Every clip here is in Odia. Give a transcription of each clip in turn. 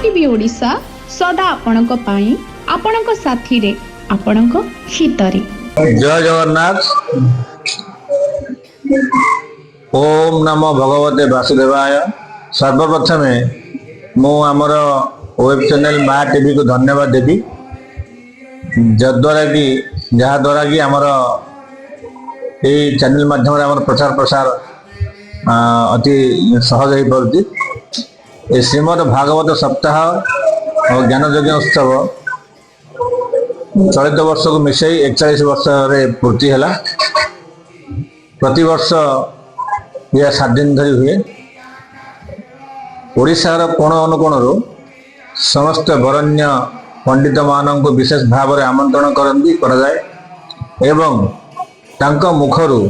ଟିଭି ଓଡ଼ିଶା, ସଦା ଆପଣଙ୍କ ପାଇଁ, ଆପଣଙ୍କ ସାଥିରେ, ଆପଣଙ୍କ ହିତରେ। ଜୟ ଜଗନ୍ନାଥ। ଓମ୍ ନମୋ ଭଗବତେ ବାସୁଦେବାୟ। ସର୍ବପ୍ରଥମେ ମୁଁ ଆମର ୱେବ୍ ଚ୍ୟାନେଲ ମା ଟିଭିକୁ ଧନ୍ୟବାଦ ଦେବି, ଯଦ୍ୱାରା କି, ଯାହାଦ୍ୱାରା କି ଆମର ଏଇ ଚ୍ୟାନେଲ ମାଧ୍ୟମରେ ଆମର ପ୍ରଚାର ପ୍ରସାର ଅତି ସହଜ ହେଇପାରୁଛି। ଏ ଶ୍ରୀମଦ ଭାଗବତ ସପ୍ତାହ ଓ ଜ୍ଞାନ ଯଜ୍ଞ ଉତ୍ସବ ଚଳିତ ବର୍ଷକୁ ମିଶାଇ 41 ବର୍ଷରେ ପୂର୍ତ୍ତି ହେଲା। ପ୍ରତିବର୍ଷ ଏହା 7 ଦିନ ଧରି ହୁଏ। ଓଡ଼ିଶାର କୋଣ ଅନୁକୋଣରୁ ସମସ୍ତ ବରେଣ୍ୟ ପଣ୍ଡିତମାନଙ୍କୁ ବିଶେଷ ଭାବରେ ଆମନ୍ତ୍ରଣ କରାଯାଏ ଏବଂ ତାଙ୍କ ମୁଖରୁ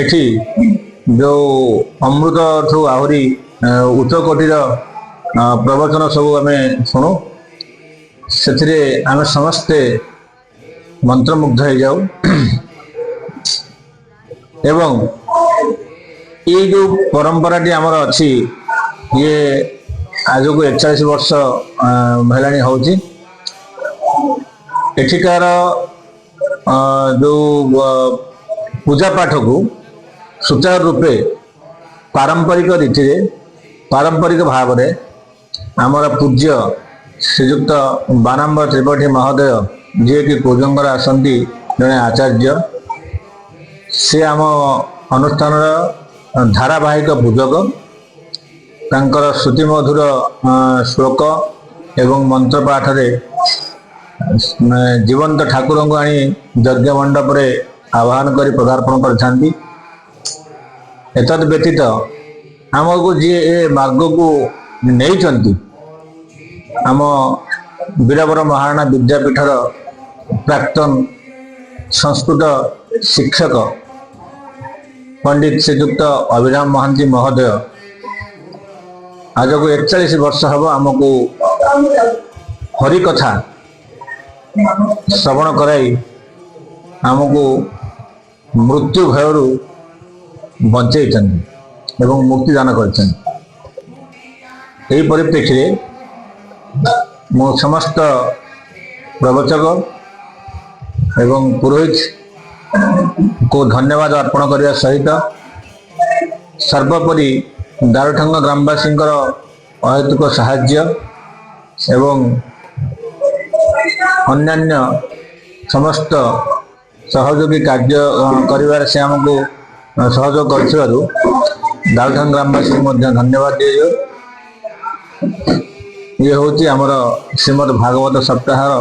ଏଠି ଯେଉଁ ଅମୃତଠୁ ଆହୁରି ଉଚ୍ଚ କୋଟିର ପ୍ରବଚନ ସବୁ ଆମେ ଶୁଣୁ, ସେଥିରେ ଆମେ ସମସ୍ତେ ମନ୍ତ୍ରମୁଗ୍ଧ ହେଇଯାଉ। ଏବଂ ଏଇ ଯୋଉ ପରମ୍ପରାଟି ଆମର ଅଛି, ଇଏ ଆଜକୁ 41 ବର୍ଷ ହେଲାଣି ହଉଛି। ଏଠିକାର ଯୋଉ ପୂଜା ପାଠକୁ ସୁଚାରୁ ରୂପେ ପାରମ୍ପରିକ ରୀତିରେ, ପାରମ୍ପରିକ ଭାବରେ ଆମର ପୂଜ୍ୟ ଶ୍ରୀଯୁକ୍ତ ବାନାମ୍ବର ତ୍ରିପାଠୀ ମହୋଦୟ, ଯିଏକି କୁଜଙ୍ଗର ଆସନ୍ତି, ଜଣେ ଆଚାର୍ଯ୍ୟ, ସେ ଆମ ଅନୁଷ୍ଠାନର ଧାରାବାହିକ ପୂଜକ। ତାଙ୍କର ଶ୍ରୁତିମଧୁର ଶ୍ଲୋକ ଏବଂ ମନ୍ତ୍ର ପାଠରେ ଜୀବନ୍ତ ଠାକୁରଙ୍କୁ ଆଣି ଯଜ୍ଞ ମଣ୍ଡପରେ ଆବାହନ କରି ପଦାର୍ପଣ କରିଥାନ୍ତି। ଏତଦ୍ ବ୍ୟତୀତ ଆମକୁ ଯିଏ ଏ ମାର୍ଗକୁ ନେଇଛନ୍ତି, ଆମ ବୀରବର ମହାରଣା ବିଦ୍ୟାପୀଠର ପ୍ରାକ୍ତନ ସଂସ୍କୃତ ଶିକ୍ଷକ ପଣ୍ଡିତ ଶ୍ରୀଯୁକ୍ତ ଅଭିରାମ ମହାନ୍ତି ମହୋଦୟ, ଆଜକୁ 41 ବର୍ଷ ହେବ ଆମକୁ ହରିକଥା ଶ୍ରବଣ କରାଇ ଆମକୁ ମୃତ୍ୟୁ ଭୟରୁ ବଞ୍ଚେଇଛନ୍ତି ଏବଂ ମୁକ୍ତି ଦାନ କରିଛନ୍ତି। ଏହି ପରିପ୍ରେକ୍ଷୀରେ ମୁଁ ସମସ୍ତ ପ୍ରବଚକ ଏବଂ ପୁରୋହିତକୁ ଧନ୍ୟବାଦ ଅର୍ପଣ କରିବା ସହିତ ସର୍ବୋପରି ଦାରୁଠେଙ୍ଗ ଗ୍ରାମବାସୀଙ୍କର ଅହେତୁକ ସାହାଯ୍ୟ ଏବଂ ଅନ୍ୟାନ୍ୟ ସମସ୍ତ ସହଯୋଗୀ କାର୍ଯ୍ୟ କରିବାରେ ସେ ଆମକୁ ସହଯୋଗ କରିଥିବାରୁ ଦାରୁଠେଙ୍ଗ ଗ୍ରାମବାସୀଙ୍କୁ ମଧ୍ୟ ଧନ୍ୟବାଦ ଦିଆଯାଉ। ଇଏ ହେଉଛି ଆମର ଶ୍ରୀମଦ୍ ଭାଗବତ ସପ୍ତାହର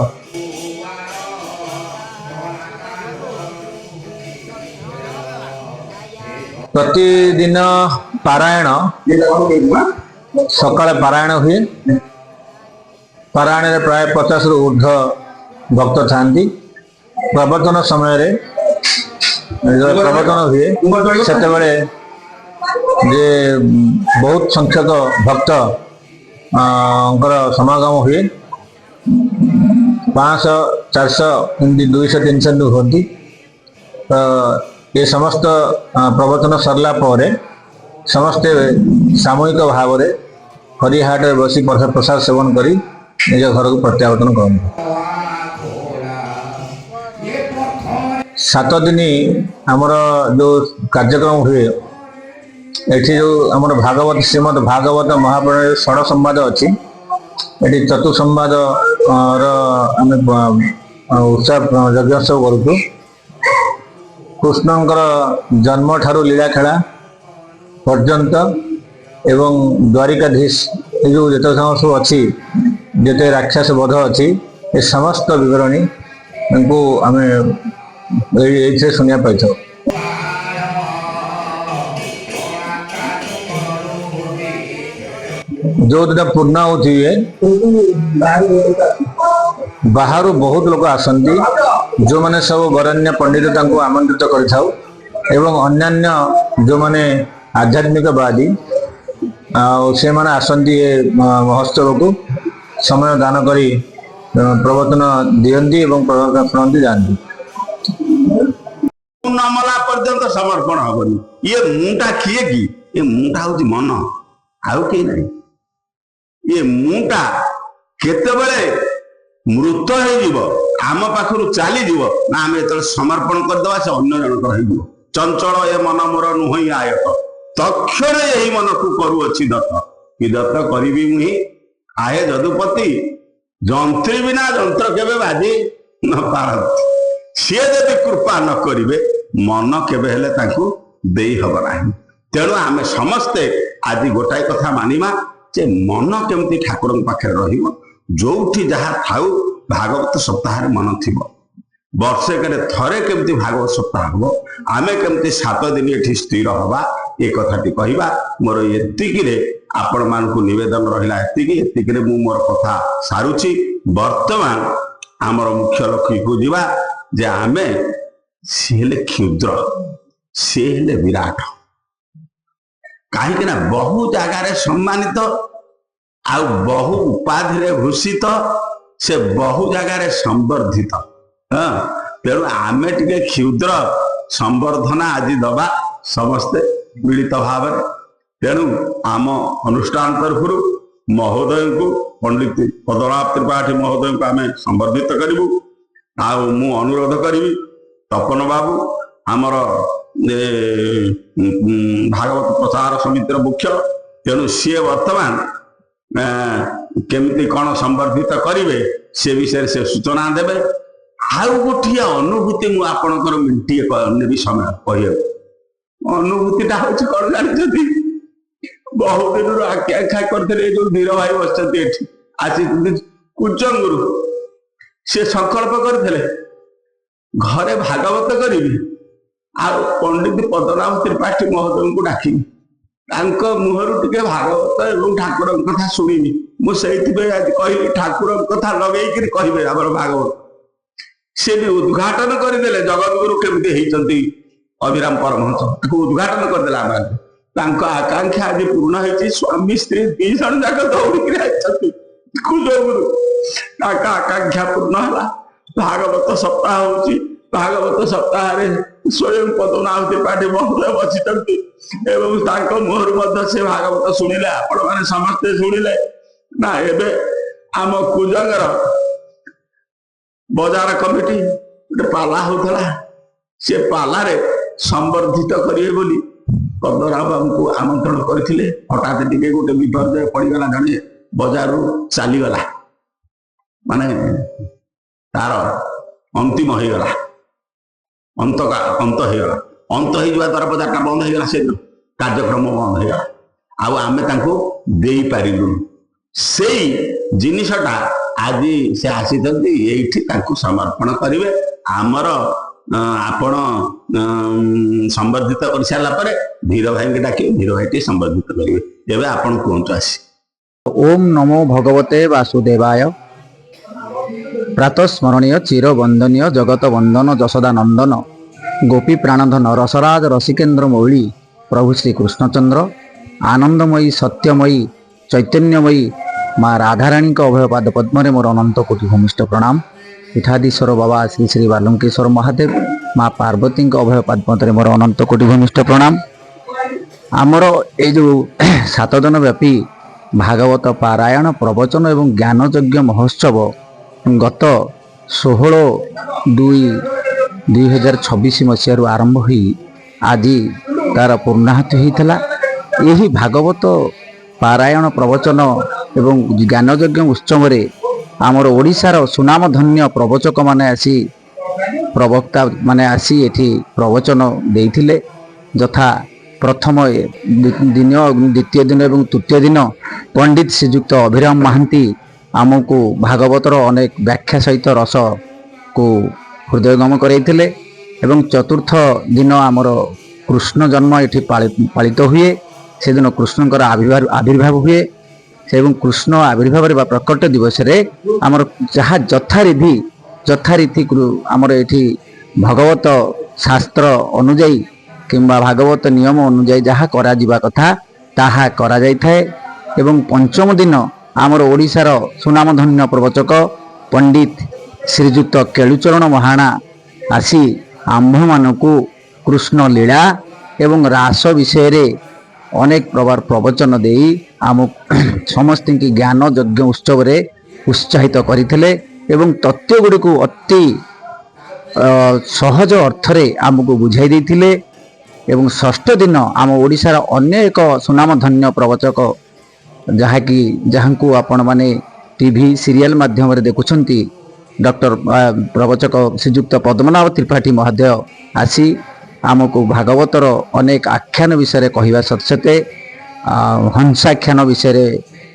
ପ୍ରତିଦିନ ପାରାୟଣ। ସକାଳେ ପାରାୟଣ ହୁଏ। ପାରାୟଣରେ ପ୍ରାୟ 50ରୁ ଉର୍ଦ୍ଧ୍ୱ ଭକ୍ତ ଥାନ୍ତି। ପ୍ରବଚନ ସମୟରେ ଯେତେବେଳେ ପ୍ରବଚନ ହୁଏ, ସେତେବେଳେ ଯେ ବହୁତ ସଂଖ୍ୟକ ଭକ୍ତ ଙ୍କର ସମାଗମ ହୁଏ। 500, 400, ଏମିତି 200, 300 ଏମିତି ହୁଅନ୍ତି। ତ ଏ ସମସ୍ତ ପ୍ରବଚନ ସରିଲା ପରେ ସମସ୍ତେ ସାମୂହିକ ଭାବରେ ହରିହାଟରେ ବସି ପ୍ରସାଦ ସେବନ କରି ନିଜ ଘରକୁ ପ୍ରତ୍ୟାବର୍ତ୍ତନ କରନ୍ତି। 7 ଦିନ ଆମର ଯୋଉ କାର୍ଯ୍ୟକ୍ରମ ହୁଏ, ଏଠି ଯୋଉ ଆମର ଭାଗବତ, ଶ୍ରୀମଦ ଭାଗବତ ମହାପୁରାଣରେ ଷଡ଼ ସମ୍ବାଦ ଅଛି, ଏଠି ଚତୁଃସମ୍ବାଦ ର ଆମେ ଉତ୍ସବ ଯଜ୍ଞ ଉତ୍ସବ କରୁଛୁ। କୃଷ୍ଣଙ୍କର ଜନ୍ମ ଠାରୁ ଲୀଳା ଖେଳା ପର୍ଯ୍ୟନ୍ତ ଏବଂ ଦ୍ୱାରିକାଧୀଶ ଏ ଯୋଉ ଯେତେ ସବୁ ଅଛି, ଯେତେ ରାକ୍ଷସ ବଧ ଅଛି, ଏ ସମସ୍ତ ବିବରଣୀ ଙ୍କୁ ଆମେ ଏଇଥିରେ ଶୁଣିବା ପାଇଥାଉ। ଯୋଉଦିନ ପୂର୍ଣ୍ଣାହୁତି ହୁଏ, ବାହାରୁ ବହୁତ ଲୋକ ଆସନ୍ତି, ଯୋଉମାନେ ସବୁ ବରେଣ୍ୟ ପଣ୍ଡିତ, ତାଙ୍କୁ ଆମନ୍ତ୍ରିତ କରିଥାଉ ଏବଂ ଅନ୍ୟାନ୍ୟ ଯୋଉମାନେ ଆଧ୍ୟାତ୍ମିକବାଦୀ ଆଉ ସେମାନେ ଆସନ୍ତି, ଏ ମହୋତ୍ସବକୁ ସମୟ ଦାନ କରି ପ୍ରବଚନ ଦିଅନ୍ତି ଏବଂ ପ୍ରବଚନ ଶୁଣନ୍ତି, ଯାଆନ୍ତି। ମୁଁ ନ ମଲା ପର୍ଯ୍ୟନ୍ତ ସମର୍ପଣ ହବନି। ଇଏ ମୁଁଟା କିଏ କି? ଏ ମୁଁଟା ହଉଛି ମନ, ଆଉ କେହି ନାହିଁ। ଇଏ ମୁଁଟା କେତେବେଳେ ମୃତ ହେଇଯିବ, ଆମ ପାଖରୁ ଚାଲିଯିବ ନା, ଆମେ ଯେତେବେଳେ ସମର୍ପଣ କରିଦେବା ସେ ଅନ୍ୟ ଜଣଙ୍କର ହେଇଯିବ। ଚଞ୍ଚଳ ଏ ମନ ମୋର ନୁହେଁ ଆୟତ, ତକ୍ଷଣେ ଏହି ମନକୁ କରୁଅଛି ଦତ୍ତ। କି ଦତ୍ତ କରିବି ମୁହିଁ ଆହେ ଯଦୁପତି, ଯନ୍ତ୍ରୀ ବିନା ଯନ୍ତ୍ର କେବେ ବାଜି ନ ପାରନ୍ତି। ସିଏ ଯଦି କୃପା ନ କରିବେ ମନ କେବେ ହେଲେ ତାଙ୍କୁ ଦେଇ ହବ ନାହିଁ। ତେଣୁ ଆମେ ସମସ୍ତେ ଆଜି ଗୋଟାଏ କଥା ମାନିବା ଯେ ମନ କେମିତି ଠାକୁରଙ୍କ ପାଖରେ ରହିବ। ଯୋଉଠି ଯାହା ଥାଉ ଭାଗବତ ସପ୍ତାହରେ ମନ ଥିବ। ବର୍ଷକରେ ଥରେ କେମିତି ଭାଗବତ ସପ୍ତାହ ହବ, ଆମେ କେମିତି 7 ଦିନ ଏଠି ସ୍ଥିର ହବା, ଏ କଥାଟି କହିବା। ମୋର ଏତିକିରେ ଆପଣମାନଙ୍କୁ ନିବେଦନ ରହିଲା, ଏତିକି ଏତିକିରେ ମୁଁ ମୋର କଥା ସାରୁଛି। ବର୍ତ୍ତମାନ ଆମର ମୁଖ୍ୟ ଲକ୍ଷ୍ୟକୁ ଯିବା ଯେ ଆମେ, ସିଏ ହେଲେ କ୍ଷୁଦ୍ର, ସିଏ ହେଲେ ବିରାଟ। କାହିଁକି ନା ବହୁ ଜାଗାରେ ସମ୍ମାନିତ ଆଉ ବହୁ ଉପାଧିରେ ଭୂଷିତ, ସେ ବହୁ ଜାଗାରେ ସମ୍ବର୍ଦ୍ଧିତ। ହଁ, ତେଣୁ ଆମେ ଟିକେ କ୍ଷୁଦ୍ର ସମ୍ବର୍ଦ୍ଧନା ଆଜି ଦବା ସମସ୍ତେ ମିଳିତ ଭାବରେ। ତେଣୁ ଆମ ଅନୁଷ୍ଠାନ ତରଫରୁ ମହୋଦୟଙ୍କୁ, ପଣ୍ଡିତ ପଦ୍ମନାଭ ତ୍ରିପାଠୀ ମହୋଦୟଙ୍କୁ ଆମେ ସମ୍ବର୍ଦ୍ଧିତ କରିବୁ। ଆଉ ମୁଁ ଅନୁରୋଧ କରିବି ତପନ ବାବୁ, ଆମର ଭାଗବତ ପ୍ରଚାର ସମିତିର ମୁଖ୍ୟ, ତେଣୁ ସିଏ ବର୍ତ୍ତମାନ କେମିତି କଣ ସମ୍ବର୍ଦ୍ଧିତ କରିବେ ସେ ବିଷୟରେ ସେ ସୂଚନା ଦେବେ। ଆଉ ଗୋଟିଏ ଅନୁଭୂତି ମୁଁ ଆପଣଙ୍କର ମିନିଟିଏ ନେବି ସମୟ କହିବାକୁ। ଅନୁଭୂତିଟା ହଉଛି କଣ ଜାଣିଛନ୍ତି? ବହୁ ଦିନରୁ ଆକାଂକ୍ଷା କରିଥିଲେ, ଏ ଯୋଉ ଧୀର ଭାଇ ବସିଛନ୍ତି ଏଠି, ଆସିଛନ୍ତି କୁଜଙ୍ଗରୁ, ସେ ସଂକଳ୍ପ କରିଥିଲେ ଘରେ ଭାଗବତ କରିବି ଆଉ ପଣ୍ଡିତ ପଦ୍ମନାଭ ତ୍ରିପାଠୀ ମହୋଦୟଙ୍କୁ ଡାକିବି, ତାଙ୍କ ମୁହଁରୁ ଟିକେ ଭାଗବତ ଏବଂ ଠାକୁରଙ୍କ କଥା ଶୁଣିବି। ମୁଁ ସେଇଥିପାଇଁ ଆଜି କହିଲି ଠାକୁରଙ୍କ କଥା ଲଗେଇକିରି କହିବେ ଆମର ଭାଗବତ। ସେ ବି ଉଦ୍ଘାଟନ କରିଦେଲେ ଜଗତଗୁରୁ କେମିତି ହେଇଛନ୍ତି ଅଭିରାମ ପରମହଂସ, ତାକୁ ଉଦ୍ଘାଟନ କରିଦେଲେ। ଆମେ ତାଙ୍କ ଆକାଂକ୍ଷା ଆଜି ପୂର୍ଣ୍ଣ ହେଇଛି। ସ୍ୱାମୀ ସ୍ତ୍ରୀ ଦି ଜଣ ଯାକ ଦୌଡ଼ିକିରି ଆସିଛନ୍ତି କୁଜଙ୍ଗରୁ। ତାଙ୍କ ଆକାଂକ୍ଷା ପୂର୍ଣ୍ଣ ହେଲା। ଭାଗବତ ସପ୍ତାହ ହଉଛି, ଭାଗବତ ସପ୍ତାହରେ ସ୍ୱୟଂ ପଦ୍ମନାଭ ତ୍ରିପାଠୀ ମହୋଦୟ ବସିଛନ୍ତି ଏବଂ ତାଙ୍କ ମୁହଁରୁ ମଧ୍ୟ ସେ ଭାଗବତ ଶୁଣିଲେ, ଆପଣମାନେ ସମସ୍ତେ ଶୁଣିଲେ ନା। ଏବେ ଆମ କୁଜଙ୍ଗର ବଜାର କମିଟି ଗୋଟେ ପାଲା ହଉଥିଲା, ସେ ପାଲାରେ ସମ୍ବର୍ଦ୍ଧିତ କରିବେ ବୋଲି ପଦ୍ମନାଭ ବାବୁଙ୍କୁ ଆମନ୍ତ୍ରଣ କରିଥିଲେ। ହଠାତ୍ ଟିକେ ଗୋଟେ ବିପର୍ଯ୍ୟୟ ପଡିଗଲା, ଜଣେ ବଜାରରୁ ଚାଲିଗଲା, ମାନେ ତାର ଅନ୍ତିମ ହେଇଗଲା, ଅନ୍ତ ଅନ୍ତ ହେଇଗଲା। ଅନ୍ତ ହେଇଯିବା ଦ୍ୱାରା ବଜାରଟା ବନ୍ଦ ହେଇଗଲା, ସେଦିନ କାର୍ଯ୍ୟକ୍ରମ ବନ୍ଦ ହେଇଗଲା, ଆଉ ଆମେ ତାଙ୍କୁ ଦେଇପାରିଲୁନି। ସେଇ ଜିନିଷଟା ଆଜି ସେ ଆସିଛନ୍ତି ଏଇଠି ତାଙ୍କୁ ସମର୍ପଣ କରିବେ। ଆମର ଆପଣ ସମ୍ବର୍ଦ୍ଧିତ କରିସାରିଲା ପରେ ଧୀର ଭାଇଙ୍କୁ ଡାକିବେ, ଧୀର ଭାଇ ଟିକେ ସମ୍ବର୍ଦ୍ଧିତ କରିବେ। ଏବେ ଆପଣ କୁହନ୍ତୁ ଆସି। ଓମ୍ ନମୋ ଭଗବତେ ବାସୁଦେବାୟ। ପ୍ରାତଃସ୍ମରଣୀୟ ଚିର ବନ୍ଦନୀୟ ଜଗତ ବନ୍ଦନ ଯଶୋଦା ନନ୍ଦନ ଗୋପୀ ପ୍ରାଣଧନ ରସରାଜ ରସିକେନ୍ଦ୍ର ମୌଳି ପ୍ରଭୁ ଶ୍ରୀ କୃଷ୍ଣଚନ୍ଦ୍ର ଆନନ୍ଦମୟୀ ସତ୍ୟମୟୀ ଚୈତନ୍ୟମୟୀ ମା ରାଧାରାଣୀଙ୍କ ଅଭୟପାଦ ପଦ୍ମରେ ମୋର ଅନନ୍ତ କୋଟି ଭୂମିଷ୍ଠ ପ୍ରଣାମ। ପୀଠାଧୀଶ୍ୱର ବାବା ଶ୍ରୀ ଶ୍ରୀ ବାଲୁଙ୍କେଶ୍ୱର ମହାଦେବ ମା ପାର୍ବତୀଙ୍କ ଅଭୟ ପଦ୍ମରେ ମୋର ଅନନ୍ତ କୋଟି ଭୂମିଷ୍ଠ ପ୍ରଣାମ। ଆମର ଏଇ ଯେଉଁ 7 ଦିନ ବ୍ୟାପୀ ଭାଗବତ ପାରାୟଣ ପ୍ରବଚନ ଏବଂ ଜ୍ଞାନଯଜ୍ଞ ମହୋତ୍ସବ ଗତ 16/2/2026 ମସିହାରୁ ଆରମ୍ଭ ହୋଇ ଆଜି ତାର ପୂର୍ଣ୍ଣାହୁତି ହୋଇଥିଲା। ଏହି ଭାଗବତ ପାରାୟଣ ପ୍ରବଚନ ଏବଂ ଜ୍ଞାନଯଜ୍ଞ ଉତ୍ସବରେ ଆମର ଓଡ଼ିଶାର ସୁନାମଧନ୍ୟ ପ୍ରବଚକମାନେ ଆସି, ପ୍ରବକ୍ତା ମାନେ ଆସି ଏଠି ପ୍ରବଚନ ଦେଇଥିଲେ। ଯଥା ପ୍ରଥମ ଦିନ, ଦ୍ୱିତୀୟ ଦିନ ଏବଂ ତୃତୀୟ ଦିନ ପଣ୍ଡିତ ଶ୍ରୀଯୁକ୍ତ ଅଭିରାମ ମହାନ୍ତି ଆମକୁ ଭାଗବତର ଅନେକ ବ୍ୟାଖ୍ୟା ସହିତ ରସକୁ ହୃଦୟଙ୍ଗମ କରାଇଥିଲେ ଏବଂ ଚତୁର୍ଥ ଦିନ ଆମର କୃଷ୍ଣ ଜନ୍ମ ଏଠି ପାଳିତ ହୁଏ। ସେଦିନ କୃଷ୍ଣଙ୍କର ଆବିର୍ଭାବ ହୁଏ ଏବଂ କୃଷ୍ଣ ଆବିର୍ଭାବରେ ବା ପ୍ରକଟ ଦିବସରେ ଆମର ଯାହା ଯଥାରୀତି ଆମର ଏଠି ଭଗବତ ଶାସ୍ତ୍ର ଅନୁଯାୟୀ କିମ୍ବା ଭାଗବତ ନିୟମ ଅନୁଯାୟୀ ଯାହା କରାଯିବା କଥା ତାହା କରାଯାଇଥାଏ। ଏବଂ ପଞ୍ଚମ ଦିନ ଆମର ଓଡ଼ିଶାର ସୁନାମଧନ୍ୟ ପ୍ରବଚକ ପଣ୍ଡିତ ଶ୍ରୀଯୁକ୍ତ କେଳୁଚରଣ ମହାଣା ଆସି ଆମ୍ଭମାନଙ୍କୁ କୃଷ୍ଣ ଲୀଳା ଏବଂ ରାସ ବିଷୟରେ ଅନେକ ପ୍ରକାର ପ୍ରବଚନ ଦେଇ ଆମ ସମସ୍ତଙ୍କୁ ଜ୍ଞାନ ଯଜ୍ଞ ଉତ୍ସବରେ ଉତ୍ସାହିତ କରିଥିଲେ ଏବଂ ତତ୍ତ୍ୱ ଗୁଡ଼ିକୁ ଅତି ସହଜ ଅର୍ଥରେ ଆମକୁ ବୁଝାଇ ଦେଇଥିଲେ। ଏବଂ ଷଷ୍ଠ ଦିନ ଆମ ଓଡ଼ିଶାର ଅନ୍ୟ ଏକ ସୁନାମଧନ୍ୟ ପ୍ରବଚକ, ଯାହାକି ଯାହାଙ୍କୁ ଆପଣମାନେ ଟିଭି ସିରିଏଲ ମାଧ୍ୟମରେ ଦେଖୁଛନ୍ତି, ଡକ୍ଟର ପ୍ରବଚକ ଶ୍ରୀଯୁକ୍ତ ପଦ୍ମନାଭ ତ୍ରିପାଠୀ ମହୋଦୟ ଆସି ଆମକୁ ଭାଗବତର ଅନେକ ଆଖ୍ୟାନ ବିଷୟରେ କହିବା ସତ୍ସତେ ହଂସାଖ୍ୟାନ ବିଷୟରେ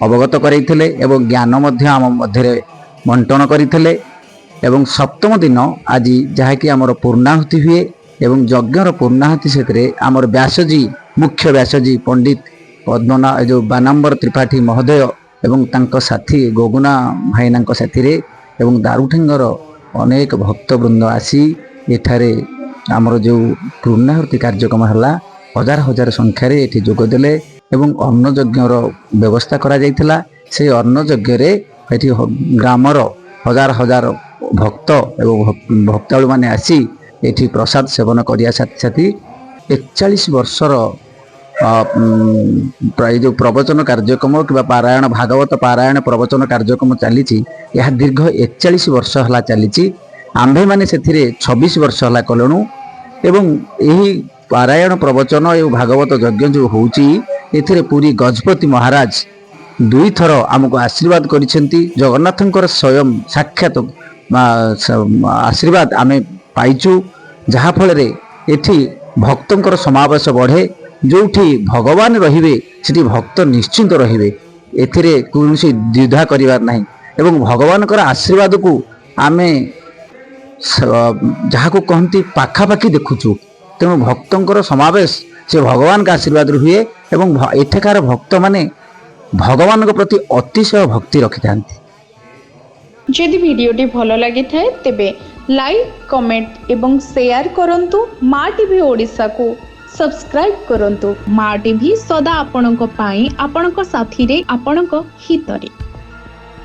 ଅବଗତ କରାଇଥିଲେ ଏବଂ ଜ୍ଞାନ ମଧ୍ୟ ଆମ ମଧ୍ୟରେ ବଣ୍ଟନ କରିଥିଲେ। ଏବଂ ସପ୍ତମ ଦିନ ଆଜି, ଯାହାକି ଆମର ପୂର୍ଣ୍ଣାହୁତି ହୁଏ ଏବଂ ଯଜ୍ଞର ପୂର୍ଣ୍ଣାହୁତି, ସେଥିରେ ଆମର ବ୍ୟାସଜୀ, ମୁଖ୍ୟ ବ୍ୟାସଜୀ ପଣ୍ଡିତ ପଦ୍ମନା ଏ ଯେଉଁ ବାନାମ୍ବର ତ୍ରିପାଠୀ ମହୋଦୟ ଏବଂ ତାଙ୍କ ସାଥୀ ଗଗୁନା ଭାଇନାଙ୍କ ସାଥିରେ ଏବଂ ଦାରୁଠେଙ୍ଗର ଅନେକ ଭକ୍ତବୃନ୍ଦ ଆସି ଏଠାରେ ଆମର ଯେଉଁ ପୂର୍ଣ୍ଣାହୁତି କାର୍ଯ୍ୟକ୍ରମ ହେଲା, ହଜାର ହଜାର ସଂଖ୍ୟାରେ ଏଠି ଯୋଗ ଦେଲେ ଏବଂ ଅନ୍ନଯଜ୍ଞର ବ୍ୟବସ୍ଥା କରାଯାଇଥିଲା। ସେଇ ଅନ୍ନଯଜ୍ଞରେ ଏଠି ଗ୍ରାମର ହଜାର ହଜାର ଭକ୍ତ ଏବଂ ଭକ୍ତାଳୁମାନେ ଆସି ଏଠି ପ୍ରସାଦ ସେବନ କରିବା ସାଥି ସାଥି 41 ବର୍ଷର ପ୍ରାୟ ଯେଉଁ ପ୍ରବଚନ କାର୍ଯ୍ୟକ୍ରମ କିମ୍ବା ପାରାୟଣ, ଭାଗବତ ପାରାୟଣ ପ୍ରବଚନ କାର୍ଯ୍ୟକ୍ରମ ଚାଲିଛି, ଏହା ଦୀର୍ଘ 41 ବର୍ଷ ହେଲା ଚାଲିଛି। ଆମ୍ଭେମାନେ ସେଥିରେ 26 ବର୍ଷ ହେଲା କଲୁଣୁ। ଏବଂ ଏହି ପାରାୟଣ ପ୍ରବଚନ ଏବଂ ଭାଗବତ ଯଜ୍ଞ ଯେଉଁ ହେଉଛି, ଏଥିରେ ପୁରୀ ଗଜପତି ମହାରାଜ ଦୁଇଥର ଆମକୁ ଆଶୀର୍ବାଦ କରିଛନ୍ତି। ଜଗନ୍ନାଥଙ୍କର ସ୍ୱୟଂ ସାକ୍ଷାତ ଆଶୀର୍ବାଦ ଆମେ ପାଇଛୁ, ଯାହାଫଳରେ ଏଠି ଭକ୍ତଙ୍କର ସମାବେଶ ବଢ଼େ। ଯେଉଁଠି ଭଗବାନ ରହିବେ, ସେଠି ଭକ୍ତ ନିଶ୍ଚିନ୍ତ ରହିବେ, ଏଥିରେ କୌଣସି ଦ୍ୱିଧା କରିବାର ନାହିଁ। ଏବଂ ଭଗବାନଙ୍କର ଆଶୀର୍ବାଦକୁ ଆମେ ଯାହାକୁ କହନ୍ତି ପାଖାପାଖି ଦେଖୁଛୁ। ତେଣୁ ଭକ୍ତଙ୍କର ସମାବେଶ ସେ ଭଗବାନଙ୍କ ଆଶୀର୍ବାଦରୁ ହୁଏ ଏବଂ ଏଠାକାର ଭକ୍ତମାନେ ଭଗବାନଙ୍କ ପ୍ରତି ଅତିଶୟ ଭକ୍ତି ରଖିଥାନ୍ତି। ଯଦି ଭିଡ଼ିଓଟି ଭଲ ଲାଗିଥାଏ, ତେବେ ଲାଇକ୍, କମେଣ୍ଟ ଏବଂ ସେୟାର କରନ୍ତୁ। ମା ଟିଭି ଓଡ଼ିଶାକୁ ସବସ୍କ୍ରାଇବ୍ କରନ୍ତୁ। ମା ଟିଭି ସଦା ଆପଣଙ୍କ ପାଇଁ, ଆପଣଙ୍କ ସାଥିରେ, ଆପଣଙ୍କ ହିତରେ।